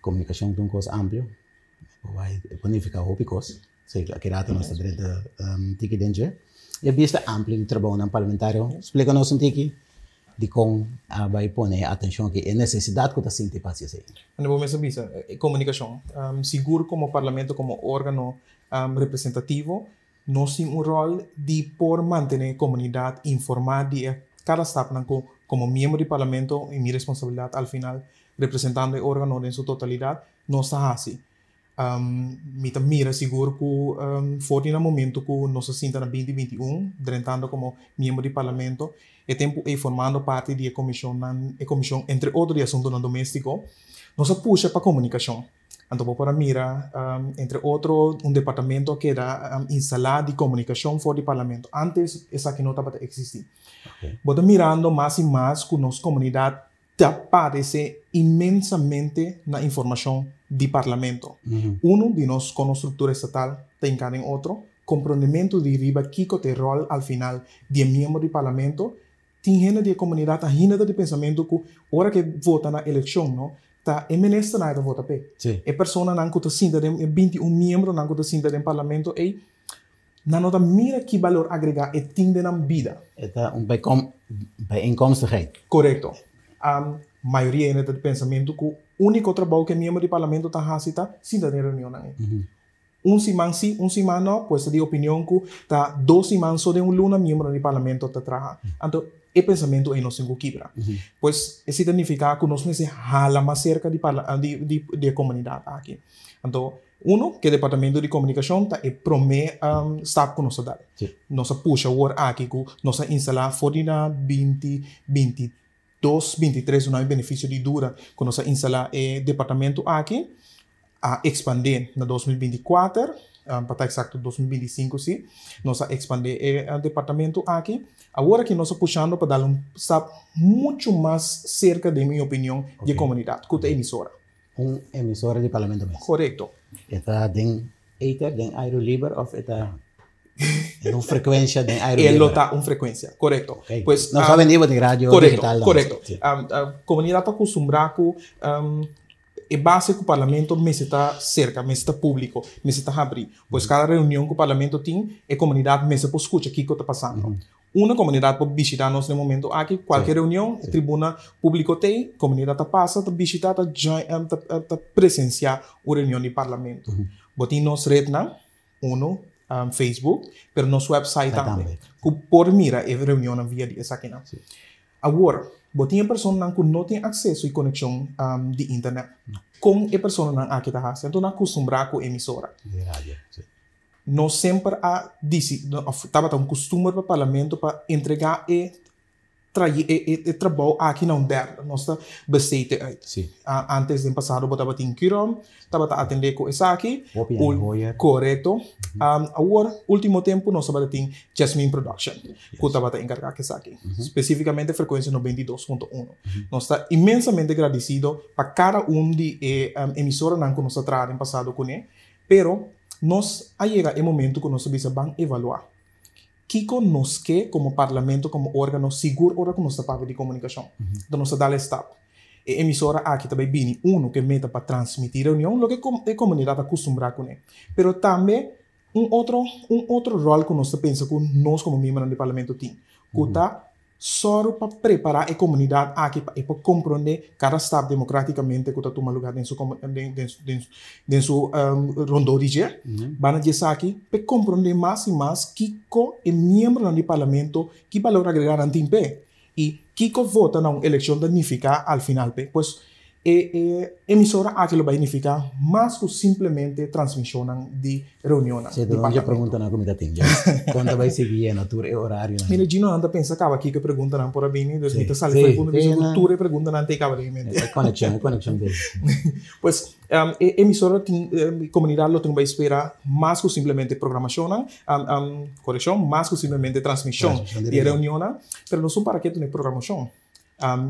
Komunikashon ta un kos amplio, bo bai e por nifiká hopi kos. Sí, aki rato nos ta drenta un tiki den dje. E bista amplio di trabounan parlamentario, splika nos un tiki dikon a bai pone e atenshon aki, e nesesidat ku ta sinti pa hasi esei. Manera bo mes a bisa, e komunikashon. Sigur komo parlamento, komo órgano representativo, nos tin un ròl di por mantené e komunidat informá di e kada stapnan ku komo miembro di parlamento, i mi responsabilidat al final representando e órgano den su totalidat, nos ta hasi. Mi ta mira sigur ku for di na momento ku nos a sinta na 2021, drentando komo miembro di parlamento, e tempu ei formando parti di e komishonnan, e komishon entre otro di asuntunan doméstiko, nos a pusha pa komunikashon. Anto bo por a mira entre otro un departamento a keda instalá di komunikashon for di parlamento. Antes esaki no tabata eksistí. Bo ta mirando mas i mas ku nos komunidat ta padesé inmensamente na informashon di parlamento. Unu di nos kono struktura estatal ta hinká den otro, komprondementu di riba kiko ta e ròl al final di e miembro di parlamento. Tin hende di e komunidat ainda ta di pensamentu ku ora ku e vota na elekshon no, ta e ministernan e ta vota p'e. E personanan ku ta sinta den e 21 miembronan ku ta sinta den parlamento ei, nan no ta mira ki balor agregá e tin den nan bida. E ta un bijeenkomstigheid. Korekto. Mayoria hende ta di pensamentu ku úniko trabou ku e miembro di parlamento ta hasi ta sinta den reunionnan ei. Un siman sí, un siman no, pues ta di opinion ku ta dos siman so den un luna miembronan di parlamento ta traha. Anto e pensamentu ei nos tin ku kibra. Pues esei ta nifiká ku nos mester hala mas serka di di e komunidat aki. Anto uno, ku e departamento di komunikashon ta e promé stap ku nos a dal. Nos a pusha awor aki ku nos a instalá for di na 2022, 23 duna e benefisio di dura ku nos a instalá e departamento aki, a ekspandé na 2024, pa ta eksakto 2025 si, nos a ekspandé e departamento aki. Awor aki nos a pushando pa dal un stap muchu mas serka den mi opinion di e komunidat ku ta emisora. Un emisora di parlamento mes. Korekto. E ta den ether, den airu liber of e ta den un frekuensia den airu liber? E lo ta un frekuensia, korekto. Ok. Pues, Nos a bini bo den radio digital. Korekto, korekto. Komunidat ta kustumbrá ku e base ku parlamento mester ta serka, mester ta públiko, mester ta habrí. Pues kada reunion ku parlamento tin, e komunidat mester por skucha kiko ta pasando. Unda komunidat por bishitá nos den momento aki, kualke reunion, e tribuna públiko t'ei, komunidat ta pasa, ta bishitá, ta join, ta presensiá un reunion di parlamento. Bo tin nos retnan, unu, Facebook, pero nos website tambe, ku por mira e reunionnan via di esakinan. Awor, bo tin e personanan ku no tin akseso i konekshon di internet. Kon e personanan aki ta hasi? Anto nan a kustumbrá ku emisora. Nos semper a disi, of tabata un kustumber pa Parlamento pa entregá e traye e e trabou aki na un derde. Nos ta besteed e uit. Sí. Antes den pasado bo tabatin Curom, tabata atendé ku esaki. Hopi aña Hoyer. Korekto. Awor, último tempu nos tabata tin Jasmine Production ku tabata enkargá ku esaki. Spesífikamente frekuensia 92.1. Nos ta inmensamente gradisido pa kada un di e emisoranan ku nos a traha den pasado kuné. Pero, nos a yega e momento ku nos a bisa ban evaluá. Kiko nos ke komo Parlamento, komo órgano, sigur ora ku nos ta papia di komunikashon. Enton nos ta dal e stap. E emisora aki ta bai bini, unu, ku e meta pa transmití reunion, loke e komunidat a kustumbrá kuné. Pero tambe un otro, un otro ròl ku nos ta pensa ku nos komo miembronan di Parlamento tin, ku ta Sòru pa prepará e komunidat aki pa e por komprondé kada stap demokratikamente ku ta tuma lugá den su den su rondó di dje. Banda di esaki, pa e komprondé mas i mas kiko e miembronan di parlamento, ki balor agregá nan tin p'e i kiko vota na un elekshon ta nifiká al final p'e. Pues E emisora aki lo bai nifiká mas ku simplemente transmishonnan di reunionnan di parlamento. Si, preguntanan ku mi ta tin dja. Kon ta bai sigui yena tur e orarionan? Mira, Gino, nan ta pensa kaba kiko e preguntanan por a bini, dus mi ta sali for e punto di bista ku tur e preguntanan ta e kaba den mi mente. E konekshon, e konekshon ta ei. Pues, e emisora tin, komunidat lo tin ku bai spera mas ku simplemente programashonnan, korekshon, mas ku simplemente transmishon di e reunionnan, pero nos un para ke tene programashon.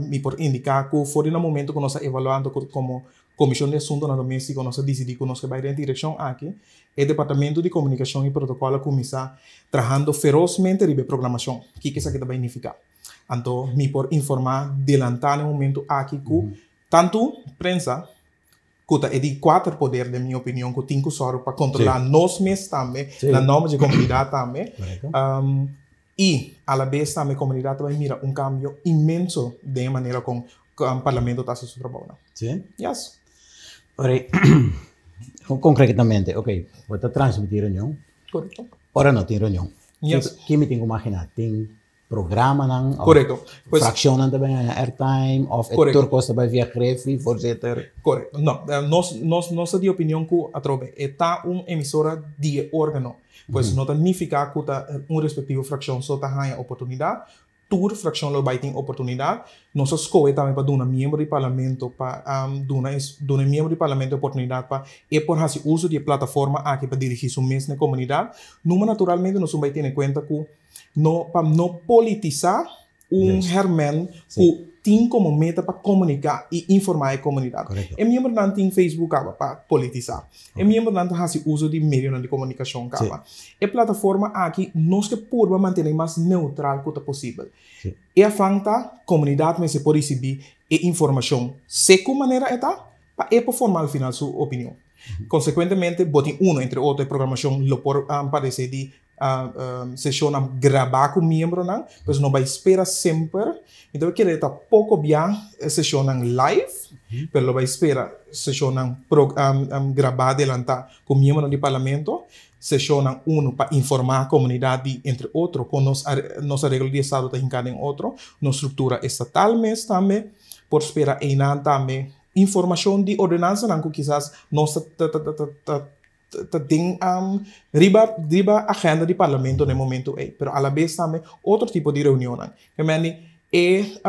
Mi por indiká ku for di na momento ku nos a evaluando komo Komishon di Asuntunan Doméstiko nos a disidí ku nos ke bai den e direkshon aki, e Departamento di Komunikashon i Protokòl a kuminsá trahando ferosmente riba e programashon. Kiko esaki ta bai nifiká? Anto mi por informá delantá na e momento aki ku tantu prensa. Ku ta e di kuater poder den mi opinion ku tin ku sòru pa kontrolá nos mes tambe na nòmber dje komunidat tambe. I alabes tambe komunidat ta bai mira un kambio inmenso den e manera kon parlamento ta hasi su trabounan. Sí? Yes. Ora, konkretamente, ok, bo ta transmití reunion. Korekto. Ora no tin reunion. Yes. Ki mi tin ku maginá? Tin programanan of Korekto. Pues, frakshonnan ta bai haña airtime of e Korekto. tur kos ta bai via Griffie, voorzitter? Korekto. No, nos, nos, nos ta di opinion ku atrobe e ta un emisora di e órgano. Pues no ta nifiká ku ta un respektivo frakshon so ta haña oportunidat. Tur frakshon lo bai tin oportunidat. Nos a skohe tambe pa duna miembro di parlamento pa duna e duna e miembro di parlamento e oportunidat pa e por hasi uso di e plataforma aki pa dirigí su mes na e komunidat. Numa naturalmente nos un bai tene kuenta ku no pa no politisá un hèrmèn ku tin komo meta pa komuniká i informá e komunidat. E miembronan tin Facebook kaba pa politisá. E miembronan ta hasi uso di medionan di komunikashon kaba. E plataforma aki nos ke purba mantené mas neutral ku ta posibel. E afan ta komunidat mester por risibí e informashon seku manera e ta pa e por forma al final su opinion. Konsekuentemente bo tin uno entre otro e programashon lo por parese di Seshonnan grabá ku miembronan, pues no bai spera semper. Mi ta kere ta poko bia seshonnan live, pero lo bai spera seshonnan grabá adelantá ku miembronan di parlamento. Seshonnan unu pa informá komunidat di entre otro kon nos nos areglo di estado ta hinká den otro, nos struktura estatal mes tambe. Por spera einan tambe informashon di ordenansanan ku kisas nos ta ta ta den riba riba agenda di parlamento na e momento ei, pero alabes tambe otro tipo di reunionnan. Ke mende e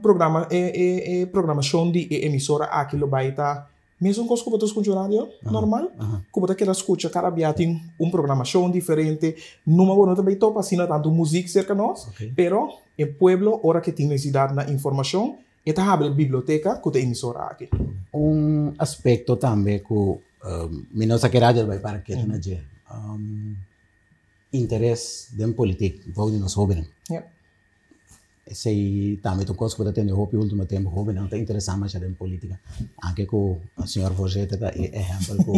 programa e e e programashon di e emisora aki lo bai ta mesun kos ku bo ta skucha radio normal, ku bo ta keda skucha kada bia tin un programashon diferente, numa bo no ta bai topa asina tantu muzik serka nos, pero e pueblo ora ke tin nesesidat na informashon E ta habri biblioteka ku ta emisora aki. Un aspekto tambe ku mi no sa ke radio bai para ketu na dje, interes den politik bou di nos hobennan. Esei tambe ta un kos ku bo ta tende hopi ultimo tempu, hobennan ta interesá masha den politika, anke ku señor voorzitter ta e ehèmpel ku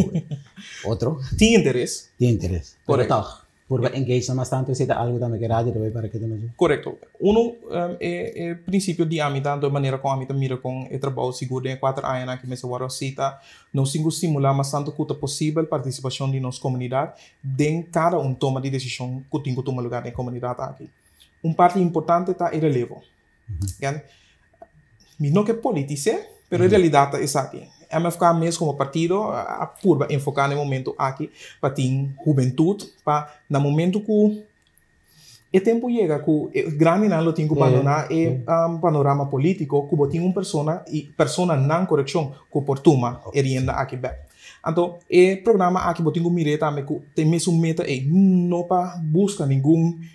otro. Tin interes. Tin interes, pero tòg. Purba engage nan mas tantu esei ta algu tambe ke radio ta bai para keda nochi. Korekto. Unu, e e prinsipio di ami tantu e manera kon ami ta mira kon e trabou sigur den e kuater añanan ke mester wòrdu hasi ta nos tin ku stimulá mas tantu ku ta posibel partisipashon di nos komunidat den kada un toma di desishon ku tin ku tuma lugá den e komunidat aki. Un parti importante ta e relevo. Ken? Mi no ke politis'é, pero e realidat ta esaki. MFK mes komo partido a purba enfoká na e momento aki pa tin hubentut pa na momento ku e tempu yega ku e grandinan lo tin ku bandoná e panorama polítiko ku bo tin un persona i personanan korekshon ku por tuma e rienda aki bèk. Anto e programa aki bo tin ku mir'é tambe ku ta e mesun meta ei, no pa buska ningun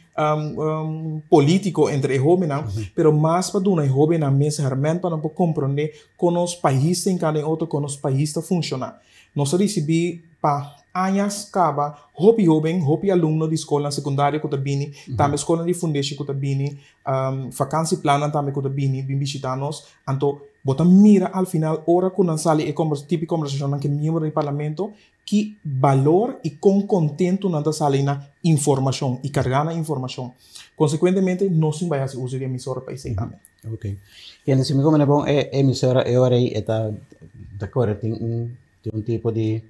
polítiko entre e hóbennan, pero mas pa duna e hóbennan mes hèrmènt pa nan por komprondé kon nos pais ta hinká den otro, kon nos pais ta funshoná. Nos a risibí pa añas kaba hopi hóben, hopi alumno di skolnan sekundario ku ta bini, tambe skolnan di fundeshi ku ta bini, Vakansieplannan tambe ku ta bini bin bishitá nos. Anto bo ta mira al final ora ku nan sali e tipo di kombersashonnan ku e miembronan di parlamento ki balor i kon kontentu nan ta sali na informashon i kargá na informashon. Konsekuentemente nos tin bai hasi uso di emisora pa esei tambe. Ok. Kende si mi komprende bon e emisora e ora ei e ta ta kore tin un tin un tipo di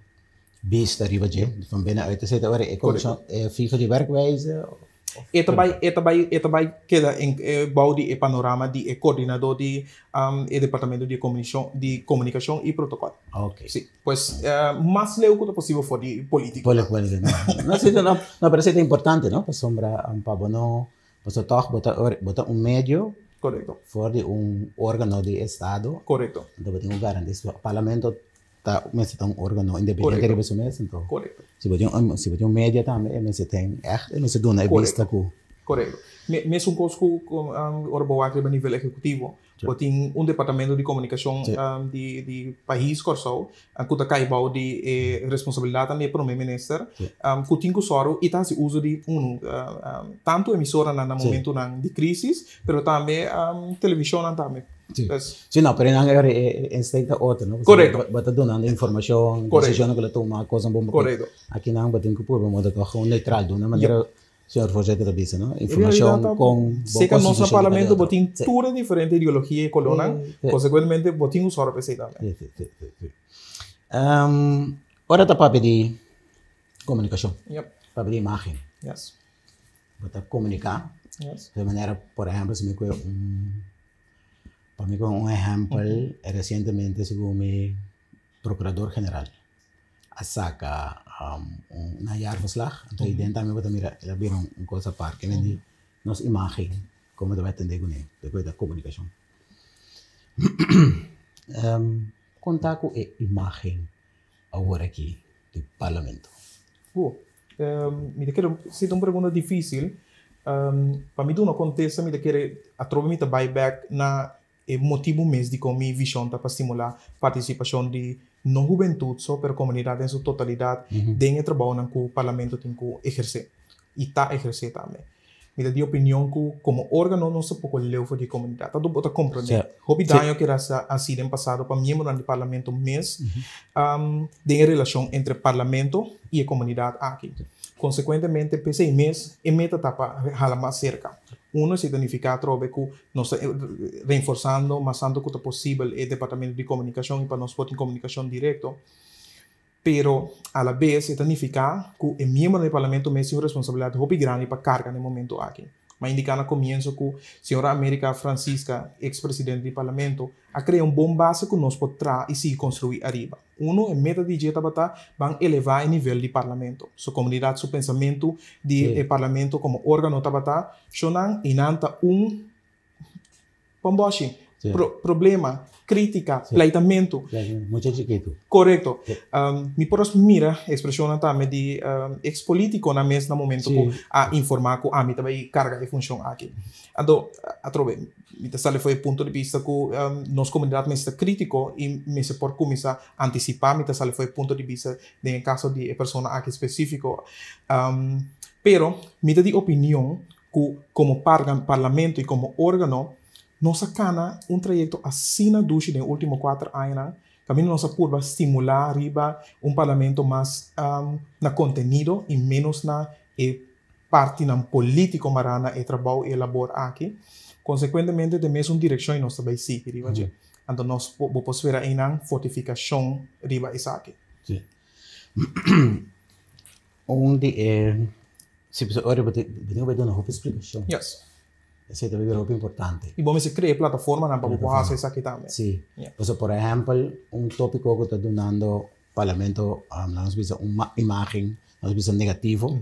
bista riba dje van binnenuit esei ta ora ei e komishon e fiho di werkwijze. E ta bai, e ta bai, e ta bai keda en bou di e panorama di e koordinadó di e departamento di komunishon, di komunikashon i protokòl. Ok. Si. Pues mas leu ku ta posibel for di polítiko. Por di polítiko. No, si, no, no, pero esei ta importante, no? Pasobra pa bo no, pasobra tòg bo ta, bo ta un medio. Korekto. For di un órgano di estado. Korekto. Anto bo tin ku garantisa parlamento ta mester ta un organo independiente riba su mes anto si bo tin un si bo tin un media tambe e mester ten echt e mester duna e bista ku Korekto. Mesun kos ku ora bo wak riba nivel ehekutivo bo tin un departamento di komunikashon di di pais Kòrsou ku ta kai bou di e responsabilidatnan di e prome minister ku tin ku sòru i ta hasi uso di unu tantu emisoranan na momentunan di krisis pero tambe televishonnan tambe. Dus, Si, no, pero nan e insteek ta otro, no? Korekto. Bo ta dunando informashon, desishonnan ku lo tuma, kosnan bon. Aki nan bo tin ku purba moda toch gewoon neutral duna, manera señor voorzitter ta bisa, no? Informashon kon bo Seka nos na parlamento bo tin tur e diferente ideologia i kolónan, konsekuentemente bo tin un sòru pa esei tambe. Si, si, si, si. Ora ta papia di komunikashon, papia di imágen. Bo ta komuniká di manera, por ehèmpel, si mi kohe un, pa mi kohe un ehèmpel, resientemente segun mi prokurador general a saka un jaarverslag, anto ei den tambe bo ta mira el a bira un kos apart, ke men di nos imágen komo ta bai atendé kuné, ta kohe ta komunikashon. Kon ta ku e imágen awor aki di parlamento? Mi ta kere, si ta un pregunta difícil, pa mi duna kontesta mi ta kere atrobe mi ta bai bek na e motibu mes dikon mi vishon ta pa stimulá partisipashon di no hubentut so pero komunidat den su totalidat den e trabounan ku parlamento tin ku ehersé i ta ehersé tambe. Mi ta di opinion ku komo órgano nos ta poko leu for di e komunidat. Tantu bo ta komprondé. Hopi daño keda hasi den pasado pa miembronan di parlamento mes den e relashon entre parlamento i e komunidat aki. Konsekuentemente p'esei mes e meta ta pa hala mas serka. Uno esei ta nifiká atrobe ku nos ta reinforsando mas tantu ku ta posibel e departamento di komunikashon i pa nos por tin komunikashon direkto. Pero a la bes e ta nifiká ku e miembronan di parlamento mes tin un responsabilidat hopi grandi pa karga na e momento aki. Mi a indiká na komienso ku señora America Francisca, eks presidente di parlamento, a krea un bon base ku nos por traha i sigui konstruí ariba. Uno, e meta di dje tabata ban elevá e nivel di parlamento. Su komunidat su pensamentu di e parlamento komo órgano tabata, Shonnan, einan ta un Pamboshi, problema, kritika, pleitamentu. Mucha chikitu. Korekto. Mi por a mira ekspreshonnan tambe di eks politikonan mes na momento ku a informá ku ami ta bai karga e funshon aki. Anto, atrobe, mi ta sali for e punto di bista ku nos komunidat mester ta kritiko i mester por kuminsá antisipá. Mi ta sali for e punto di bista den e kaso di e persona aki spesífiko. Pero mi ta di opinion ku komo parlamento i komo órgano nos a kana un trayekto asina dushi den e último kuater añanan kaminda nos a purba stimulá riba un parlamento mas na kontenido i ménos na e partinan polítiko mará na e trabou i e labor aki. Konsekuentemente den mesun direkshon i nos ta bai sigui riba dje. Anto nos bo por spera einan fortifikashon riba esaki. Sí. Un di e si pasobra ora bo tin bo tin ku bai duna hopi splikashon. Yes. Esei ta bira hopi importante. I bo mester krea e plataformanan pa bo por hasi esaki tambe. Si. Pasobra por ehèmpel un topiko ku ta dunando parlamento nos bisa un imagen nos bisa negativo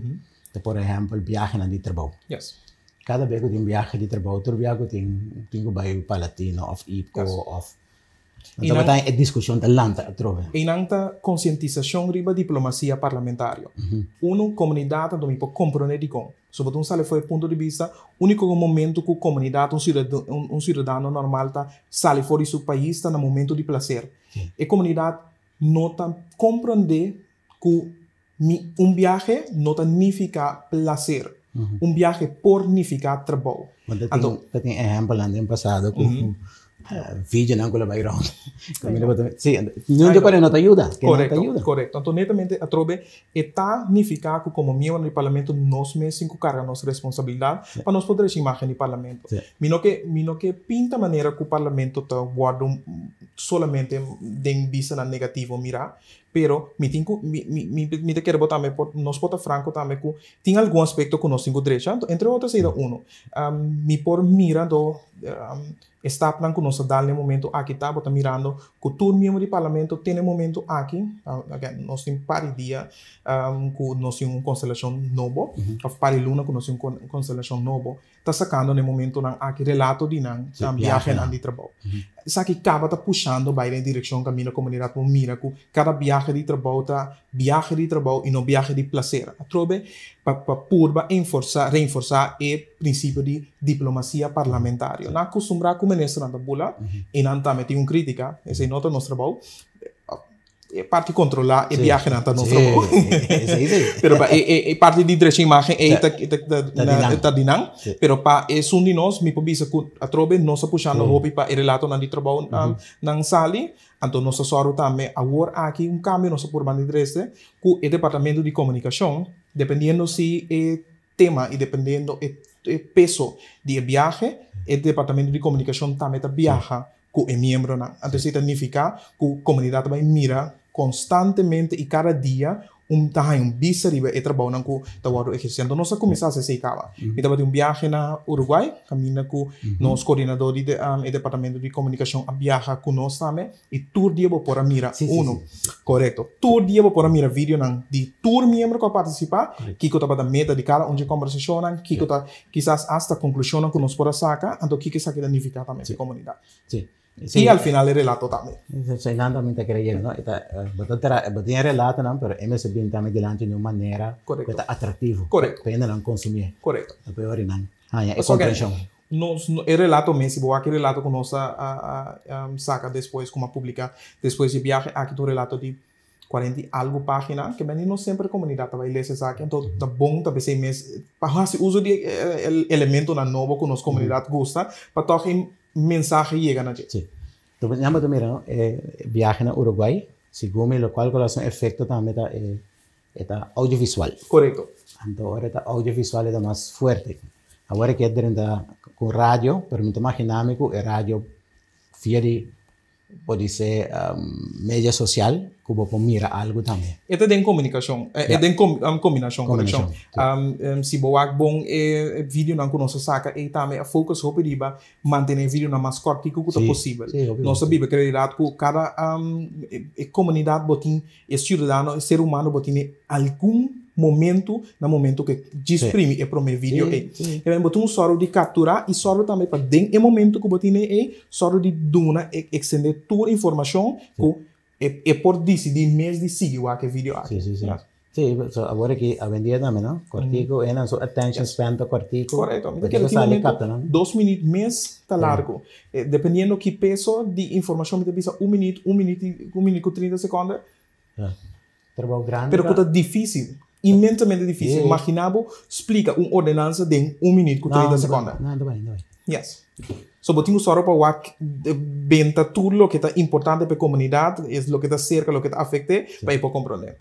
ta por ehèmpel biahenan di trabou. Yes. Kada bes ku tin biahe di trabou tur biaha ku tin tin ku bai Palatino òf Ipco òf I Nan nan, tabata e diskushon ta lanta atrobe. I nan ta konsientisashon riba diplomasia parlamentario. Unu, komunidat anto mi por komprondé dikon. So bo ta un sali for e punto di bista, úniko momento ku komunidat, un un siudadano normal ta sali for di su pais ta na momento di plaser. E komunidat no ta komprondé ku mi un biahe no ta nifiká plaser. Un biahe por nifiká trabou. Bo ta tin ta tin ehèmpelnan den pasado ku videonan ku lo bai rònt. Kaminda bo ta sí, nunca ku no ta yuda. Korekto, korekto. Anto netamente atrobe e ta nifiká ku komo miembronan di parlamento nos mes tin ku karga nos responsabilidat pa nos por drecha imágen di parlamento. Mi no ke mi no ke pinta manera ku parlamento ta wòrdu solamente den bistanan negativo mirá, Pero mi tin ku, mi, mi, mi, mi ta kere bo tambe por, nos por ta franko tambe ku tin algun aspekto ku nos tin ku drecha. Anto, entre otro esei ta uno. Mi por mira anto e stapnan ku nos ta dal na e momento aki ta, bo ta mirando ku tur miembro di parlamento te na e momento aki, again, nos tin par di dia ku nos tin un konstelashon nobo, òf par di luna ku nos tin un konstelashon nobo. ta sakando na e momentonan aki relato di nan biahenan di trabou. Esaki kaba ta pushando bai den e direkshon kaminda komunidat por mira ku kada biahe di trabou ta biahe di trabou i no biahe di plaser. Atrobe pa pa purba enforsá reinforsá e prinsipio di diplomasia parlamentario. Nan a kustumbrá ku ministernan ta bula i nan tambe tin un krítika, esei no ta nos trabou. E parti controla e viajenan ta nos trabou. Sí. Pero pa e parti di drecha imagen ei ta di nan. Pero pa esun di nos, mi por bisa ku atrobe nos ta pushando hopi pa e relatonan di trabou nan sali. Anto nos ta sòru tambe awor aki un kambio nos ta purba di trese ku e departamento di komunikashon, dependiendo si e tema i dependiendo e peso di e biahe, e departamento di komunikashon tambe ta biaha ku e miembronan. Anto esei ta nifiká ku komunidat ta bai mira konstantemente i kada dia un ta haña un bista riba e trabounan ku ta wòrdu ehersé. Anto nos a kuminsá hasi esei kaba. Mi tabatin un biahe na Uruguay kaminda ku nos koordinadó di e departamento di komunikashon a biaha ku nos tambe i tur dia bo por a mira uno. Korekto. Tur dia bo por a mira videonan di tur miembro ku a partisipá, kiko tabata meta di kada un dje kombersashonnan, kiko ta kisas asta konklushonnan ku nos por a saka, anto kiko esaki ta nifiká tambe pa e komunidat. I al final e relato tambe. Eseinan tambe ta kere yega, no? E ta, bo ta tra, bo tin e relatonan, pero e mester bini tambe dilanti di un manera ku ta atractivo. Pa hendenan konsumié. Ta por ora nan haña e komprenshon. Nos, e relato mes, si bo wak e relato ku nos a saka despues, ku mi a publiká despues di e biahe, aki ta un relato di 40 i algu página, ke bini no semper komunidat ta bai lesa esaki, anto ta bon ta p'esei mes pa hasi uso di e elementonan nobo ku nos komunidat gusta, pa tòg e mensahe yega na dje. Sí. Nan bo ta mira no, e biahe na Uruguay, segun mi lokual ku lo hasi un efekto tambe ta e e ta audiovisual. Korekto. Anto ora e ta audiovisual e ta mas fuerte. Awor ke drenta ku radio, pero mi ta magina mi ku e radio via di Podise media social ku bo por mira algu tambe. E ta den komunikashon, e den kombinashon, korekshon. Si bo wak bon e videonan ku nos a saka ei tambe a focus hopi riba mantené e videonan mas kòrtiku ku ta posibel. Nos a biba ku realidat ku kada e komunidat bo tin E ciudadano, e ser humano bo tene algun momento na momento cu e djis primi e prome video ey. E bo tin un sòru di captura y sòru tambe pa den e momento cu bo tene ey, sòru di duna e extende tur informacion cu e por dicidi mes di sigui wak e video aki. Sí, sí, sí. Sí, so awor aki awendia tambe no, cortico, e nan su attention span ta cortico. Correcto, mi ta kere tin momento dos minuut mes ta largo. Dependiendo ki peso di informacion mi ta bisa un minuut, un minuut y un minuut cu 30 seconde. Ja. Trabou grandi. Pero cu ta dificil, inmensamente dificil. Imagina bo splica un ordenansa den un minuut cu 30 seconde. No, no ta bai, no ta bai. Yes. So bo tin cu sòru pa wak benta tur loke ta importante pa e comunidad, es loke ta cerca, loke ta afecte, pa e por comprende.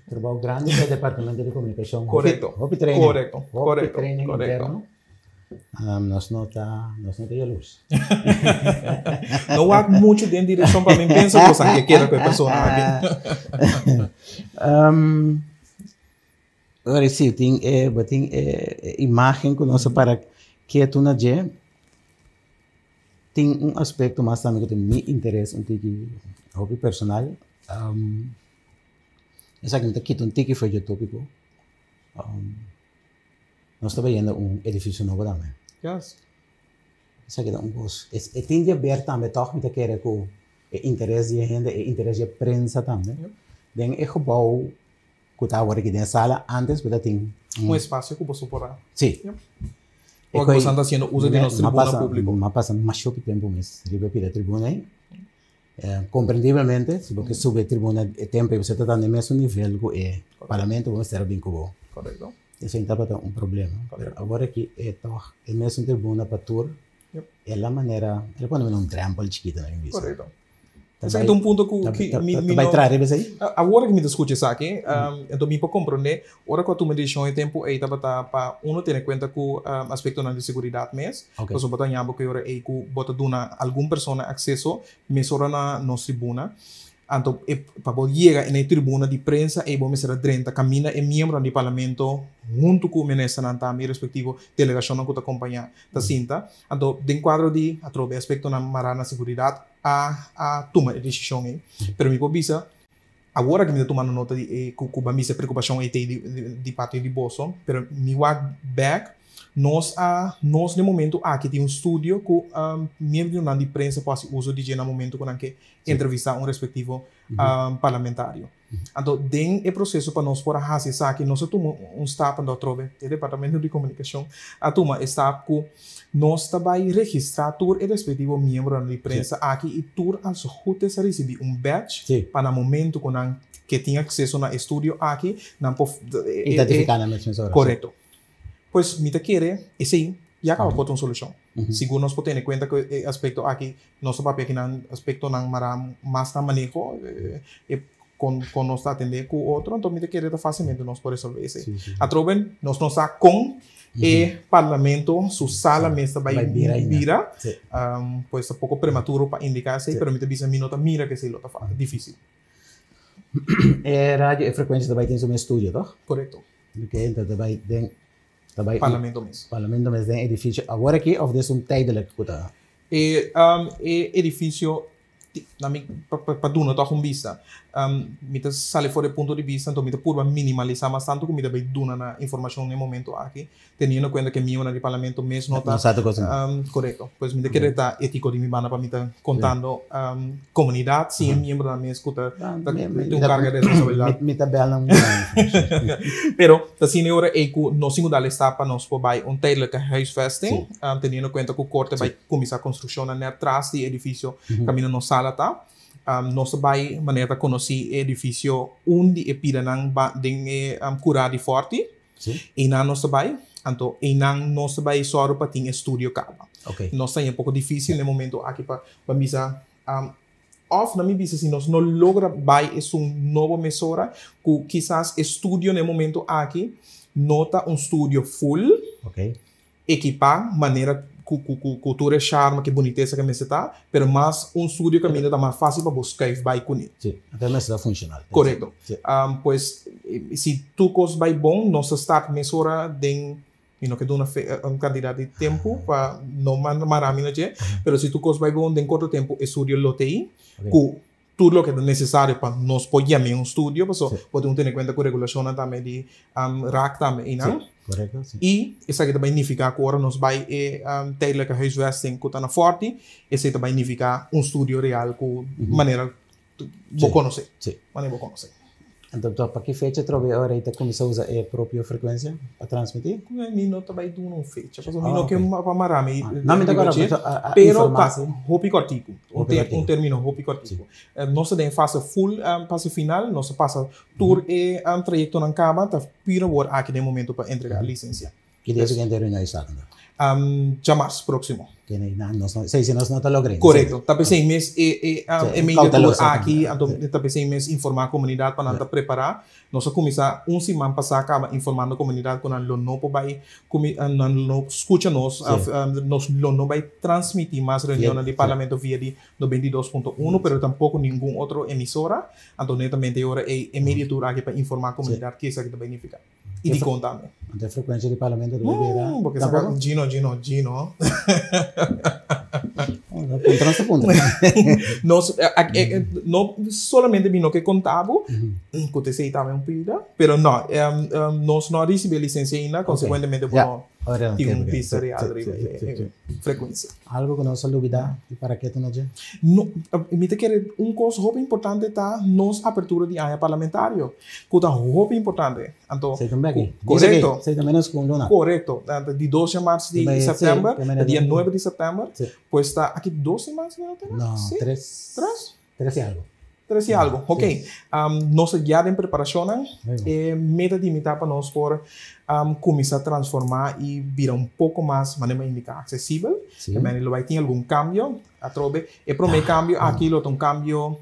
Trabou grandi pa e departamento di comunicacion. Correcto. Hopi training. Correcto. Hopi Correcto. training Correcto. interno. Nos no ta, nos no ta jaloers. No wak mucho den direccion pa mi pensa cosa ke keda ku e persona aki. Ora si, tin e, bo tin e imagen ku nos a para ketu na dje. Tin un aspecto mas tambe ku ta mi interes un tiki hopi personal. Esaki mi ta kita un tiki for dje tópiko. Nos ta bayendo un edifisio nobo tambe. Yes. Esaki ta un kos. E tin di haber tambe tòg mi ta kere ku e interes di e hende, e interes di e prensa tambe. Den e gebou ku ta awor aki den e sala, antes bo ta tin un. Un espasio ku bo soporá. Sí. Ora ku boso anda hasiendo uso di nos tribuna públiko. Mi a pasa masha hopi tempu mes riba e pida tribuna ei. Comprendiblemente, si bo ke subi e tribuna e tempo ei bo ta den e mesun nivel ku e parlamento, bo mester a bin ku bo. Korekto. Esei tabata un problema. Pero awor aki e tòg e mesun tribuna pa tur. E la manera, e la pone mi na un drempel chikito na mi bisa. Korekto. Esaki ta un punto ku mi no. Ta bai traha riba esei? Awor ku mi ta skucha esaki, enton mi por komprondé, ora ku a tuma e desishon e tempu ei tabata pa uno tene kuenta ku aspektonan di seguridat mes. Pasobra bo ta haña bo ku e ora ei ku bo ta duna algun persona akseso mesora na nos tribuna. Anto e pa bo yega na e tribuna di prensa ei bo mester a drenta kaminda e miembronan di parlamento huntu ku ministernan tambe i respektivo delegashonnan ku ta kompañá ta sinta. Anto den kuadro di atrobe e aspektonan mará na seguridat a a tuma e desishon ei. Pero mi por bisa awor aki mi ta tumando nota di e ku ku bo a misa e preokupashon ei t'ei di parti di boso pero mi wak bèk nos a nos den momento aki tin un studio ku miembronan di prensa por hasi uso di dje na momento ku nan ke entrevistá un respektivo parlamentario. Anto den e proseso pa nos por a hasi esaki nos a tuma un stap anto atrobe e departamento di komunikashon a tuma e stap ku nos ta bai registrá tur e respektivo miembronan di prensa aki i tur als goed is a risibí un badge pa na momento ku nan ke tin akseso na e studio aki nan por Identifiká nan mes mesora. Korekto. Pues mi ta kere esei ya kaba por ta un solushon. Sigur nos por tene kuenta ku e aspekto aki, nos ta papia akinan aspektonan mará mas na maneho, e kon kon nos ta atendé ku otro, anto mi ta kere ta fásilmente nos por resolvé esei. Atrobe nos no sa kon e parlamento su sala mes ta bai bira, pues ta poko prematuro pa indiká esei, pero mi ta bisa mi no ta mira ku esei lo ta difísil. E radio, e frekuensia ta bai tin su mes studio, tòg? Korekto. Ok, enton ta bai den ta bai Parlamento mes. Parlamento mes den edificio awor aki of des un tijdelijk ku ta? E e edificio na mi pa pa duna tòg un bista mi ta sali for di e punto di bista enton mi ta purba minimalisa mas tantu ku mi ta bai duna na informashon na e momento aki teniendo kuenta ku e miembronan di parlamento mes no ta No sa tur kos no. Korekto. Pues mi ta kere ta etiko di mi banda pa mi ta kontando komunidat sin e miembronan mes ku ta tin un karga di responsabilidat. Mi ta bel nan. Pero ta asina e ora ei ku nos tin ku dal e stap pa nos por bai un tijdelijke huisvesting teniendo kuenta ku korte bai kuminsá konstrukshonnan nèt tras di e edifisio kaminda nos sala ta. Nos ta bai manera ta konosí e edifisio un di e pidanan den e kurá di Fòrti. Einan nos ta bai, anto einan nos ta bai sòru pa tin e studio kaba. Nos ta haña poko difísil na e momento aki pa pa bisa òf na mi bisa si nos no logra bai esun nobo mesora ku kisas e studio na e momento aki no ta un studio full. Ekipá manera ku ku ku ku tur e sharma ku e bunitesa ku e mester ta, pero mas un studio kaminda ta mas fásil pa bo skuif bai kuné. Sí, anto e mester ta funshonal. Korekto. Pues si tur kos bai bon nos ta start mesora den, mi no ke duna fe un kantidat di tempu pa no mara mi na dje, pero si tur kos bai bon den korto tempu e studio lo ta ei ku tur loke ta necesario pa nos por yam'é un studio, paso bo tin ku tene kuenta ku regulashonnan tambe di raak tambe einan. Korekto, si. I esaki ta bai nifiká ku ora nos bai e tijdelijke huisvesting ku ta na Forti, esei ta bai nifiká un studio real ku manera bo konosé. Manera bo konosé. Anto ta pa ki fecha atrobe e ora ei ta kuminsá usa e propio frekuensia pa transmití? Mi no ta bai duna un fecha pasobra mi no ke pa mara mi No, mi ta riba kòrda dje, pasobra a pero ta informá si. hopi kòrtiku, Hopi kòrtiku. un término hopi kòrtiku. Nos ta den e fase full, fase final, nos a pasa tur e trayektonan kaba, ta pura wor aki den e momento pa entregá lisensia. Ki dia siguiente reunion ei sa anto? Djamars próksimo. Kende nan nos no, si nos no ta logra. Korekto. Ta p'esei mes e e e media tour aki, anto ta p'esei mes informá komunidat pa nan ta prepará. Nos a kuminsá un siman pasá kaba informando komunidat ku nan lo no por bai nan lo no skucha nos òf nos lo no bai transmití mas reunionnan di parlamento via di 92.1 pero tampoko ningun otro emisora. Anto netamente e ora ei e media tour aki pa informá komunidat ke esaki ta bai nifiká. I dikon tambe. Anto e frekuensia di parlamento ta bira. Porque sa Gino, Gino, Gino. Puntra nos ta puntra. Nos, no solamente mi no ke konta bo, ku ta esei tambe un pida, pero no, nos no a risibi e lisensia ainda, konsekuentemente bo no tin un bista real riba e frekuensia. Algo ku nos a lubida i para ke ta na dje? No, mi ta kere un kos hopi importante ta nos apertura di aña parlamentario. Ku ta hopi importante. Anto, Sei tambe aki. Korekto. Sei ta menos ku un luna. Korekto. Di dos djamars di sèptèmber, ta dia nuebe di sèptèmber. Pues ta aki dos siman si mi no ta erá? No, tres. Tres? Tres i algu. Tres i algu, ok. Nos ta ya den preparashonnan. E meta di mi ta pa nos por kuminsá transformá i bira un poko mas, manera mi a indiká, aksesibel. Ke mende lo bai tin algun kambio. Atrobe, e promé kambio aki lo ta un kambio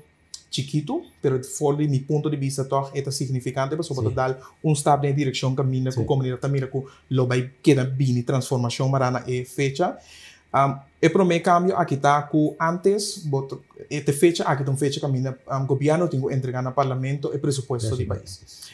chikitu, pero for di mi punto di bista tòg e ta signifikante pasobra ta dal un stap den e direkshon kaminda ku komunidat ta mira ku lo bai keda bini transformashon mará na e fecha. E promé kambio aki ta ku ántes bo ta e fecha aki ta un fecha kaminda gobièrnu tin ku entregá na parlamento e presupuesto di pais.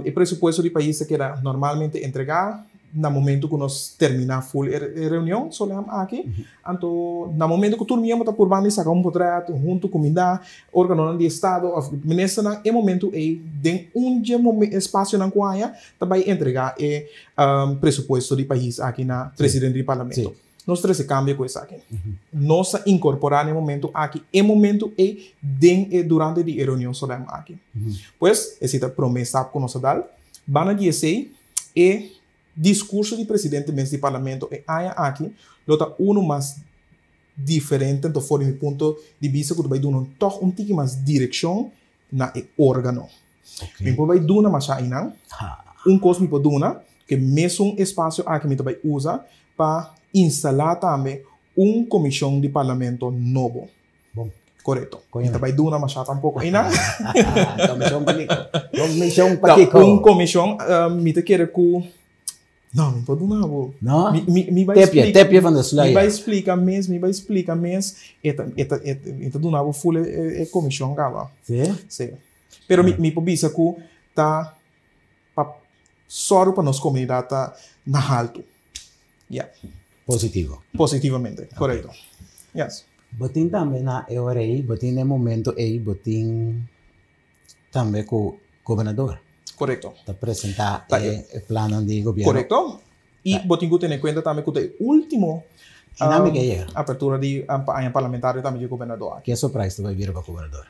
E presupuesto di pais ta keda normalmente entregá na momento ku nos terminá ful e reunion solèm aki. Anto na momento ku tur miembro ta purbando di saka un potret huntu ku minda organonan di estado òf ministernan, e momento ei den un dje espasionan ku haña ta bai entregá e presupuesto di pais aki na presidente di parlamento. Nos trese kambio ku esaki. Nos a inkorporá na e momentu aki e momentu ei den e durante di e reunion solèm aki. Pues, esei ta e promé stap ku nos a dal. Banda di esei, e diskurso di presidente mes di parlamento e aña aki lo ta unu mas diferente, anto for di mi punto di bista ku ta bai duna tòg un tiki mas direkshon na e órgano. Mi por bai duna masha einan. Un kos mi por duna, ku e mesun espasio aki mi ta bai usa pa instalá tambe un komishon di parlamento nobo. Bon. Korekto. Mi ta bai duna masha tampoko einan. Komishon pa kiko? Komishon pa kiko? Un komishon, mi ta kere ku No, mi por duna bo. No? Mi, mi, mi bai Tepie, splika. tepie van de Mi sluier. bai splika mes, mi bai splika mes. E ta, e ta, e, mi ta duna bo full e, e, e komishon kaba. Sí? Sí. Pero mi, mi por bisa ku ta pa sòru pa nos komunidat ta na haltu. Ya. Positivo. Positivamente, korekto. Yes. Bo tin tambe na e ora ei, bo tin na e momento ei, bo tin Tambe ku gobernador. Korekto. Ta presentá e plannan di gobièrnu. Korekto. I bo tin ku tene kuenta tambe ku ta e último apertura di aña parlamentario tambe di gobernador aki. Ke surprise ta bai bira pa gobernador?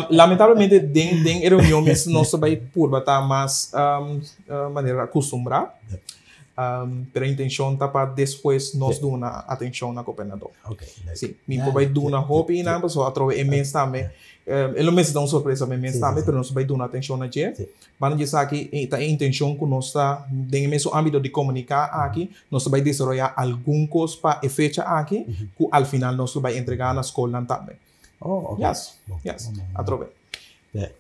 Lamentablemente den e reunion mes nos ta bai purba ta mas manera akustumbrá. Pero e intencion ta pa despues nos duna atencion na gobernador. Sí, mi por bay duna hopi einan pasobra atrobe e mes tambe, e lo mester ta un sorpresa pa e mes tambe, pero nos bay duna atencion na dje. Banda di esaki ta e intencion cu nos ta den e mesun ambito di comunica aki, nos ta bay desaroya algun cos pa e fecha aki cu al final nos lo bay entrega na scolnan tambe. Oh, ok. Yes, yes, atrobe.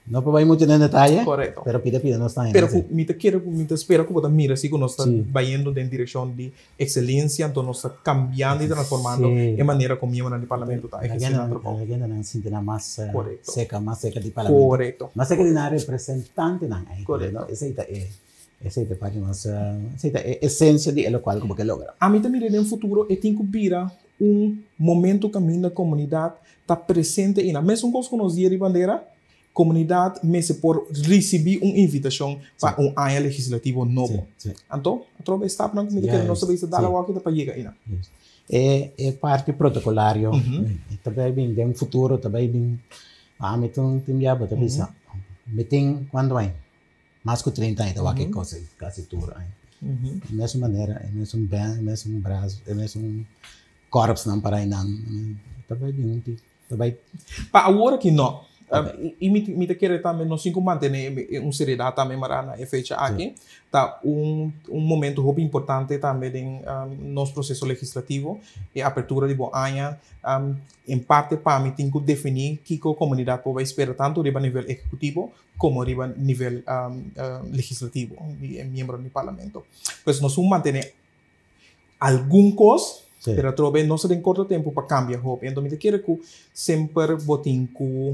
No por bai mucho den detaye. Correcto. Pero pida pida nos ta hende. Pero ku mi ta kere ku mi ta spera ku bo ta mira si ku nos ta bayendo den direkshon di ekselencia, anto nos ta kambiando i transformando e manera ku miembronan di parlamento ta ehersé nan trabou. La gentenan sinti nan mas seka, mas seka di parlamento. Korekto. Mas seka di nan representantenan eigenlijk. Korekto. Esei ta e, esei ta e parti mas, esei ta e esensia di e lokual ku bo ke logra. Ami ta mira den futuro e tin ku bira un momento kaminda komunidat ta presente einan. Mesun kos ku nos dia di bandera, komunidat mester por risibí un invitashon pa un aña legislativo nobo. Anto, atrobe e stapnan ku mi ta kere nos ta bisa dal awor aki ta pa yega einan. E e parti protokolario ta bai bin den futuro, ta bai bin, ami tin bia bo ta bisa, mi tin kuantu aña? Mas ku 30 aña ta wak e kos ei, kasi tur aña. E mesun manera, e mesun band, e mesun bras, e mesun korpsnan para einan. Ta bai bin un tiki, ta bai. Pa awor aki no. I mi ta kere tambe nos tin ku mantene un seriedat tambe mará na e fecha aki. Ta un momento hopi importante tambe den nos proseso legislativo, e apertura di bo aña. En parte pa mi tin ku definí kiko komunidat por bai spera tantu riba nivel ehekutivo como riba nivel legislativo di e miembronan di parlamento. Pues nos un mantene algun cos, pero atrobe no sa den corto tempo pa cambia hopi. Enton mi ta kere cu semper bo tin cu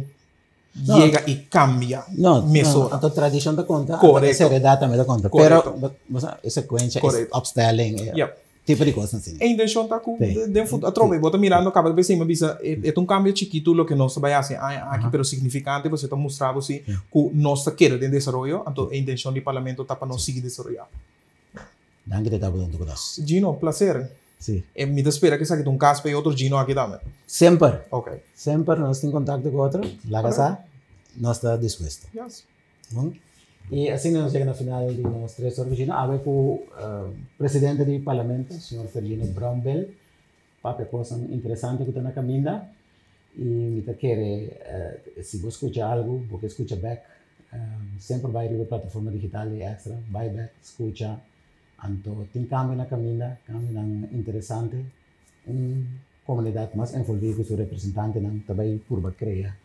yega y cambia mesora. No, no, tradicion ta conta, e seriedad tambe ta conta. Pero bo sa e secuencia, e opstelling. Tipo di kosnan asina. E intenshon ta ku den futuro atrobe bo ta mirando kaba ta pensei mi a bisa e ta un kambio chikitu loke nos ta bai hasi e aña aki pero signifikante pasobra ta mustra bo si ku nos ta keda den desaroyo anto e intenshon di parlamento ta pa nos sigui desaroyá. Danki di tabata huntu ku nos. Gino, plaser. Si. E mi ta spera ku esaki ta un kas pa e otro Gino aki tambe. Semper. Ok. Semper nos tin kontakto ku otro. Laga sa nos ta dispuesto. Yes. Bon. I asina nos yega na final di nos tres ora ku awe ku presidente di parlamento, señor Ferlino Brownbill, papia kosnan interesante ku ta na kaminda i mi ta kere si bo skucha algu, bo ke skucha bek, semper bai riba e plataforma digital di Extra, bai bek, skucha. Anto tin kambio na kaminda, kambionan interesante, un komunidat mas envolví ku su representantenan ta bai purba krea.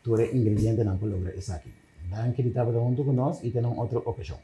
Tur e ingredientenan pa logra esaki. Danki di tabata huntu ku nos i te na un otro okashon.